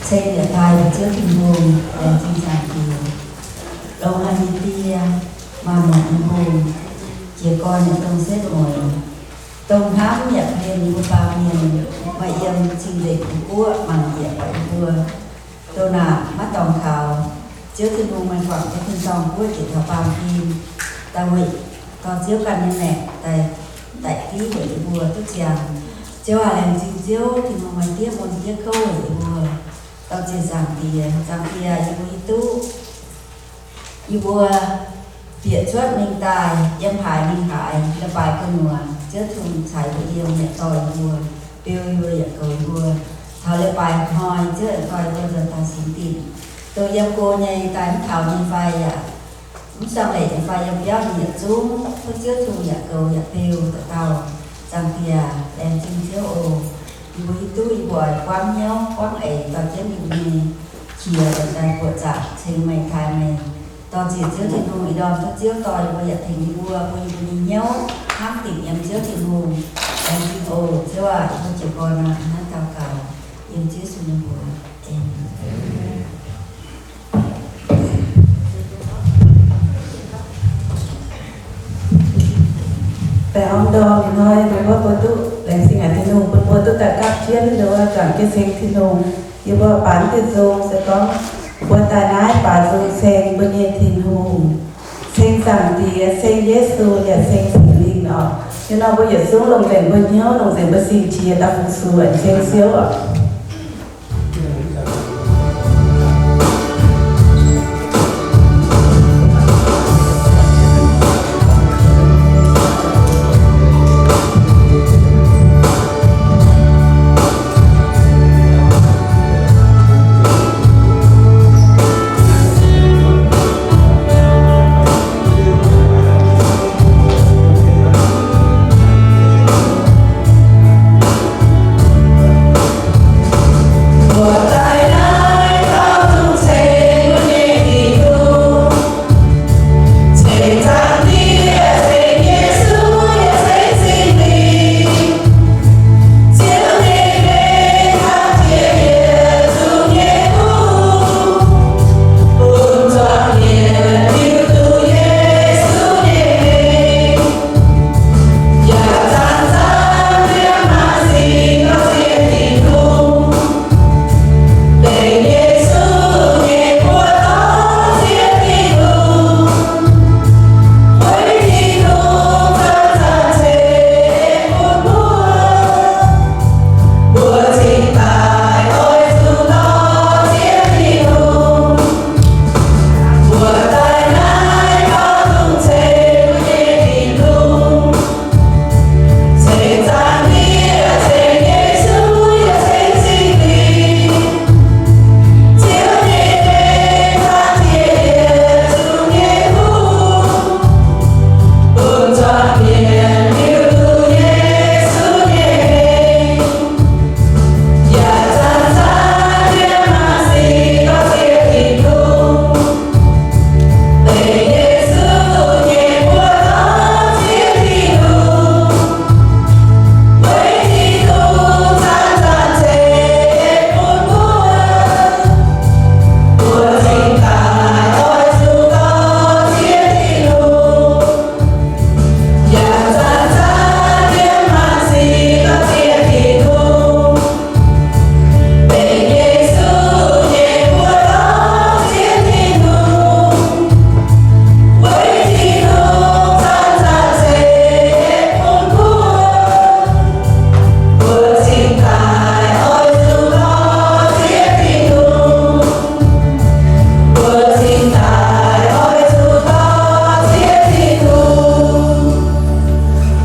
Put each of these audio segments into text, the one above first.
Ceng yietc daaih Ziouv Tin-Hungh, laengz zingh Zaangc Diex, longx haic nyei Die, maaih maengc nyei Hungh, jiez gorn yaac dongh setv mueiz, dongh hnamv yaac pien yie mbuo baamh mienh, maaih yiem cing-nzengc nyei guoqv mangc njiec yie mbuo, dongh naaic maiv dorngx kaux. Ziouv Tin-Hungh, meih guangc jienv tin-dorngh guoqv jiex taux baamh gen, daaih weic dorh Ziouv ganh nyei maengc daaih daic div heuc yie mbuo duqv ziangx. Ziouv aac, laengz zingh Ziouv Tin-Hungh maaih diev mun diev kouv heuc yie mbuo dorh ziex Zaangc Diex. Zaangc Diex, yie mbuo hiuv duqv yie mbuo bieqc cuotv mingh daaih, yiem haaix mingh haaix, leiz-baaix gu'nyuoz Ziouv Tin-Hungh caux yie mbuo yiem, yaac dorh yie mbuo, beu yie mbuo, yaac goux yie mbuo. Taux leiz-baaix hnoi Ziouv aengx dorh yie mbuo nzuonx taux singx dinc. Dongh yiem go nyei daaih mv taux nyei fai yaac mv sangx leic nyei fai, yiem biauv mingh yietc zungv, bun Ziouv Tin-Hungh yaac goux yaac beu dauh dauh. Zaangc Diex, laengz zingh Ziouv oc. Yie mbuo hiuv duqv yie mbuo oix buangv hnyouv buangv eix dorh jienv yie mbuo nyei qiex daaih buoqc zaangc ceng meih, taaih meih. Dorh ziec Ziouv Tin-Hungh ih ndorm duqv Ziouv dorh yie mbuo yaac tengx yie mbuo, bun yie mbuo nyei hnyouv hnamv dingc yiem Ziouv Tin-Hungh. Laengz zingh oc. Ziouv aac, yie mbuo jiez gorn hnangv naaiv daux gaux yiem Ziouv Yesu nyei mbuox. Aamen. Baengh orn ndorm ih hnoi mbuo mbuo duqv laengz zingh haic Tin-Hungh bun mbuo duqv daaih gapv jienv nduov juangc jienv ceng Tin-Hungh. Yie mbuo baamz diuh nzung se gorngv, mbuo daaih naaiv baamz nzung ceng mbuo nyei Tin-Hungh, ceng Zaangc Diex, ceng Yesu, yaac ceng Singx Lingh oc. Ih hnoi mbuo yietc zungv longc nzengc mbuo hnyouv, longc nzengc mbuo singx qiex daaih fu-sux ceng Ziouv oc.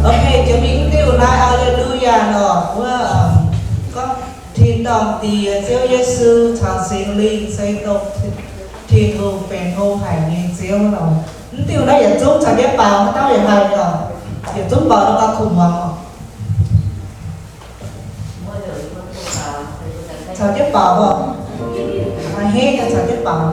Ok, jiex mingh diuh naaiv Aa^le^lu^yaa nor, wuov, gorngv Tin-Dorngh Diex, Ziouv Yesu caux Singx Lingh se dongh Tin-Hungh benx hlo haic nyei Ziouv nor. Mv diuh naaiv yietc zungv caux jienv baaux, haaix dauh yaac haih nor, yietc zungv baaux nor gauh kuv muangx oc. Caux jienv baaux oc. A'hneiv caux jienv baaux.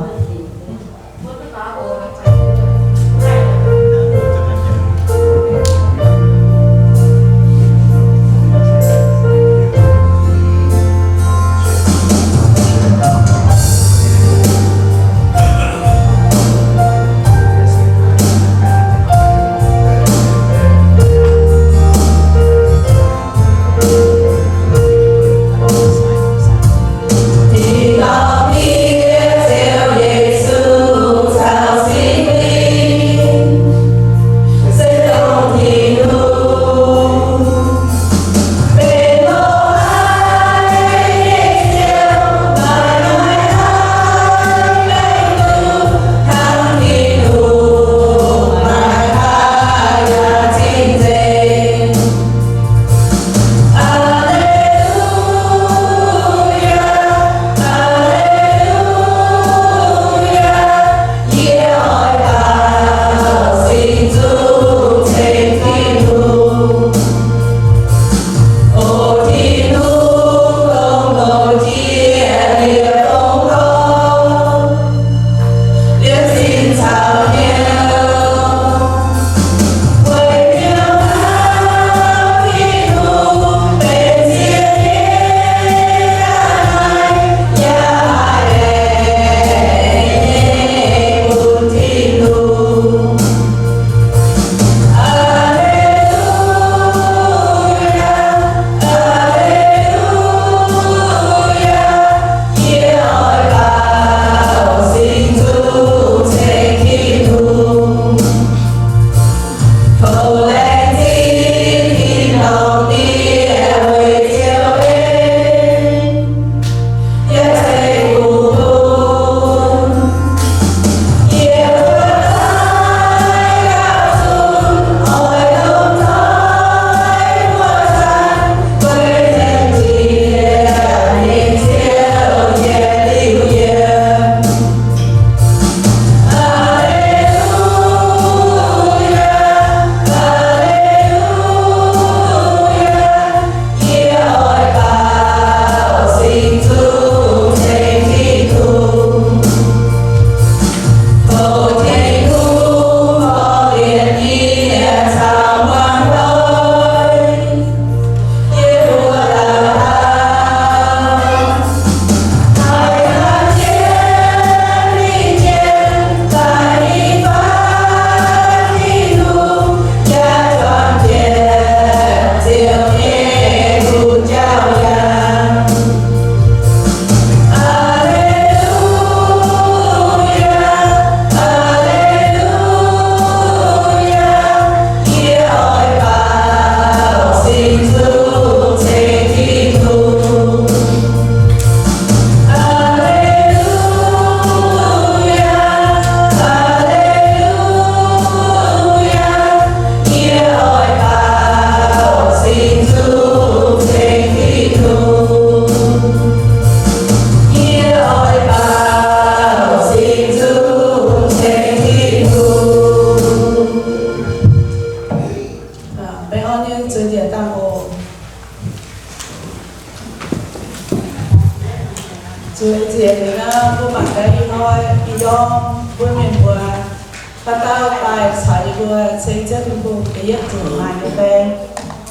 Zueiz njiec liuz nor, mbuo mangc gaax ih hnoi ih ndorm mbuo mienh muoz haaix dauh daaih caux yie mbuo ceng Ziouv Tin-Hungh da'yietv nzunc maaih nyei fai?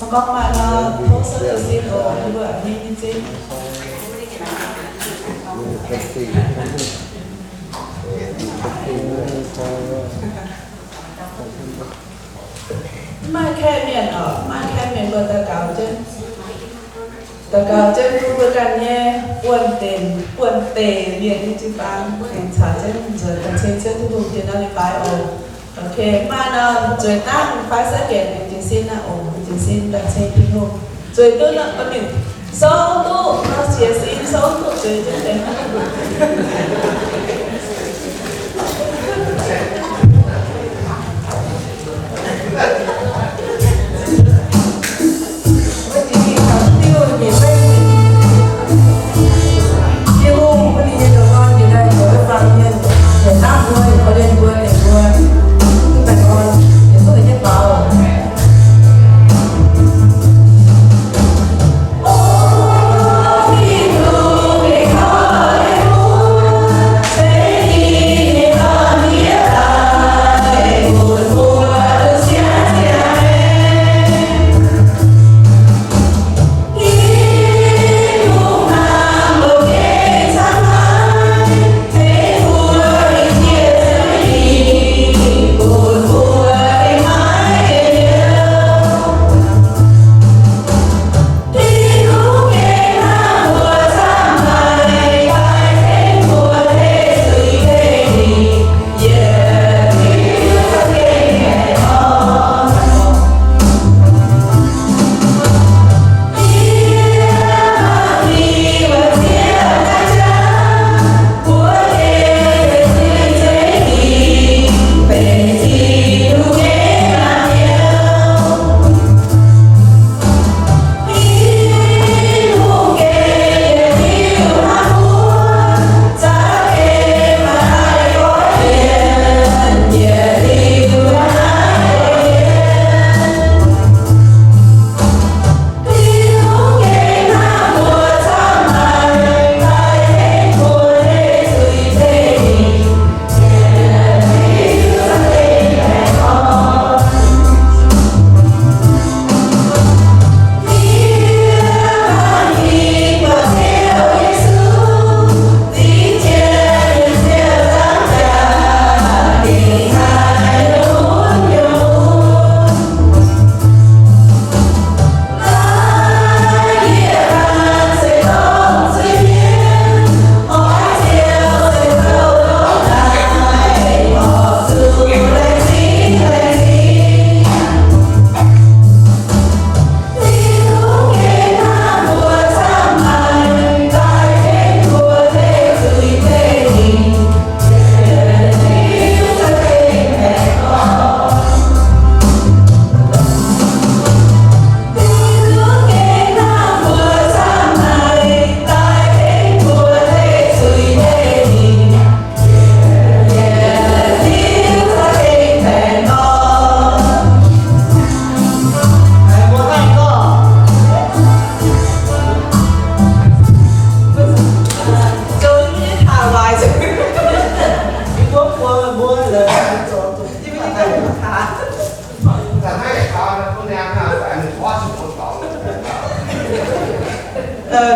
Mv gorngv maaih nor, tov souv jiez sin oc, yie mbuo a'hneiv nyei zinh. Mv maaih kaeqv mienh oc, mv maaih kaeqv mienh mbuo daux gaux jienv. Daux gaux jienv bun mbuo ganh nyei buonv deix, buonv deix mienh nyei jiu-baang aengx caux jienv nzuonx daaih ceng Ziouv Tin-Hungh jiex norm leiz-baaix oc. Ok, maaih nor zueiz dangv fai sai-gaengh aengx jiez sin aqv oc, jiez sin daaih ceng Tin-Hungh. Zueiz duqv nor, souv duqv nor jiez sin, souv duqv zueiz jienv deix.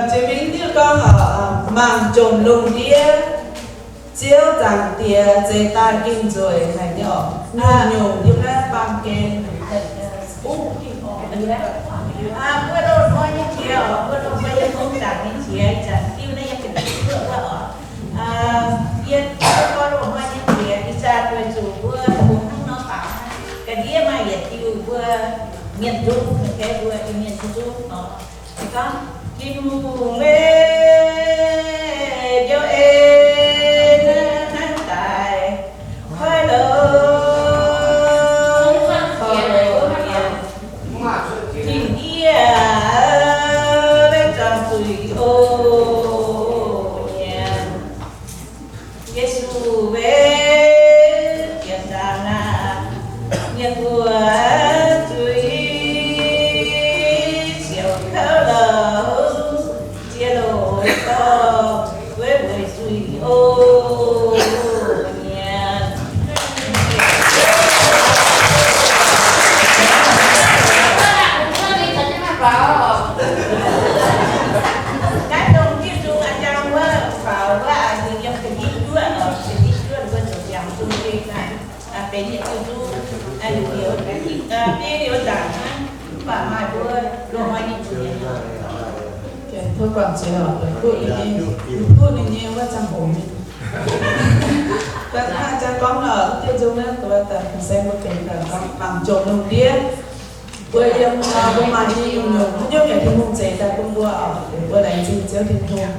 Jiex mingh diuh gorngv, mangc jomc lungh ndiev, Ziouv Zaangc Diex zeix daaih gengh nzueic haic nyei oc. Nyungc-nyungc yiem naaiv baamh gen. Mbuo loz-hnoi nyei qiex oc, mbuo loz-hnoi nyei fong zaangc nyei qiex, ih zanc diuh naaiv yiem ga'ndiev wuov oc. Yie gorngv loz-hnoi nyei qiex, ih zanc weic zuqc mbuo kungx hnangv nor faaux, ga'ndiev maaih yietc diuh mbuo mienh nzung, mbuo Iu-Mienh nyei nzung nor. Gorngv, Tin-Hungh meih mbiauz ei hnangv daaih, koiv longx korv-lienh, tin-ndiev maiv zuangx zuiz oc. Nyanc Yesu mbuo jiex daaih naaic, mienh mbuo zuiz siouc kouv louc, ziex loc dorh weic Ninh ziux duqv, ninh liuz, ninh biei liuz ndaangc hnangv, mv baac maaih mbuo loz-hnoi ninh zuqc nyei. Tov guangc zuiz oc, duqv ninh nyei, duqv ninh nyei wuov ziangh hoc mingh. Daaih hnangv jaa gorngv nor, diuh nzung naaiv, daaih saeng mbuo benx daaih gorngv mangc jomc lungh ndiev. Mbuo yiem, mbuo maaih nyei nyungc-nyungc, haaix nyungc yaac Tin-Hungh zeix daaih bun mbuo oc. Mbuo laengz zingh Ziouv Tin-Hungh.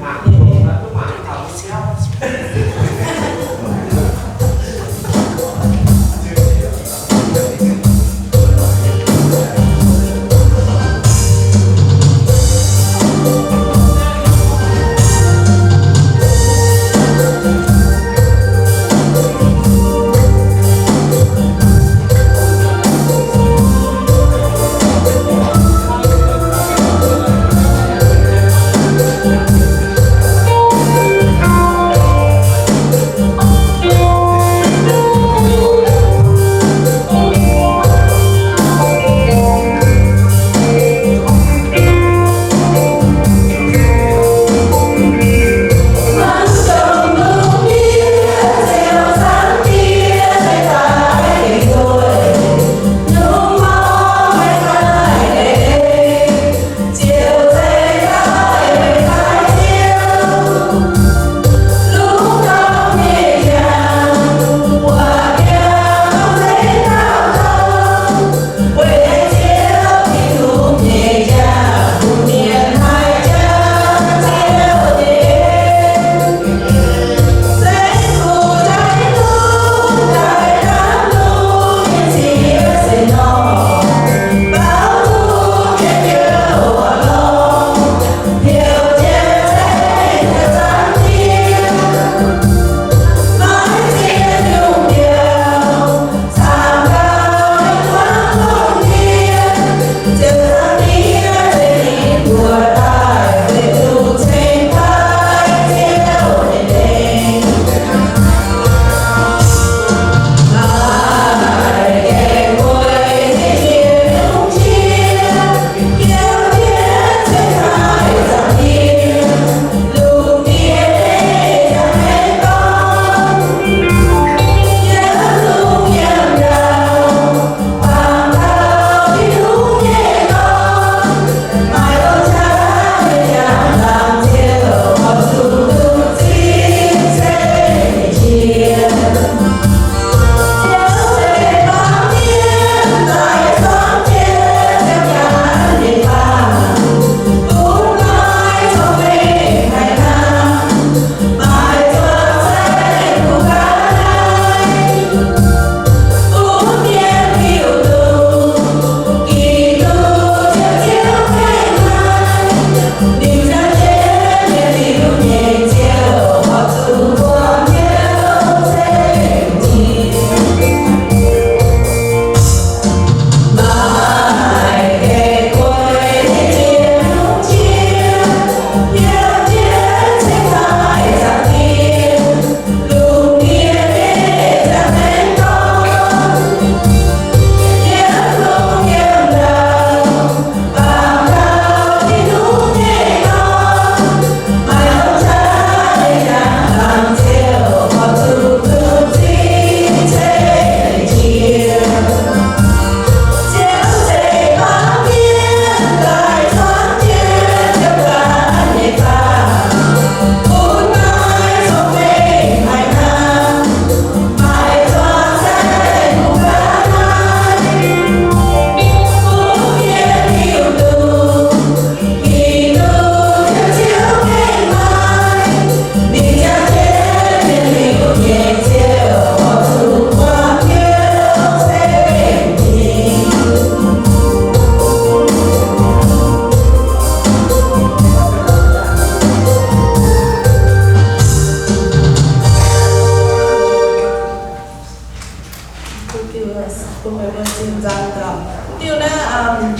Diuh naaiv,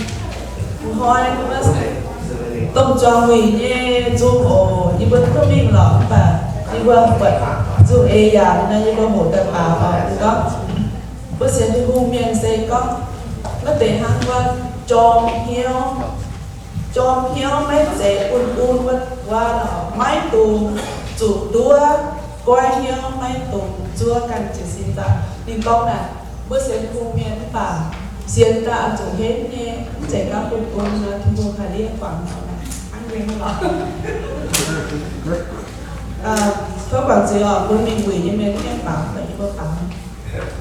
hnoi domh juangc wuic nyei nzung oc, yie mbuo duqv mingh lorqc, mv baac yie mbuo buatc nzung eix yaac nor, yie mbuo hoqc daaih baaux oc. Gorngv mbuo sienx Tin-Hungh mienh se gorngv maiv deix hnangv wuov jorm hnyouv, jorm hnyouv maiv zeiz bun bun wuov, wuov maiv dungx zuqc nduov, goiv hnyouv maiv dungx zuov ganh jiez sin daaih. Ninh gorngv naaic, Mbuo sienx Tin-Hungh mienh mv baac sienx daaih oix zuqc henv nyei, mv zeiz gauh bun bun nor, Tin-Hungh haih ndiev guangc nor. Tov guangc zuiz oc, mbuo mingh wuic nyei mienh mv gaengh baaux, yie mbuo baaux.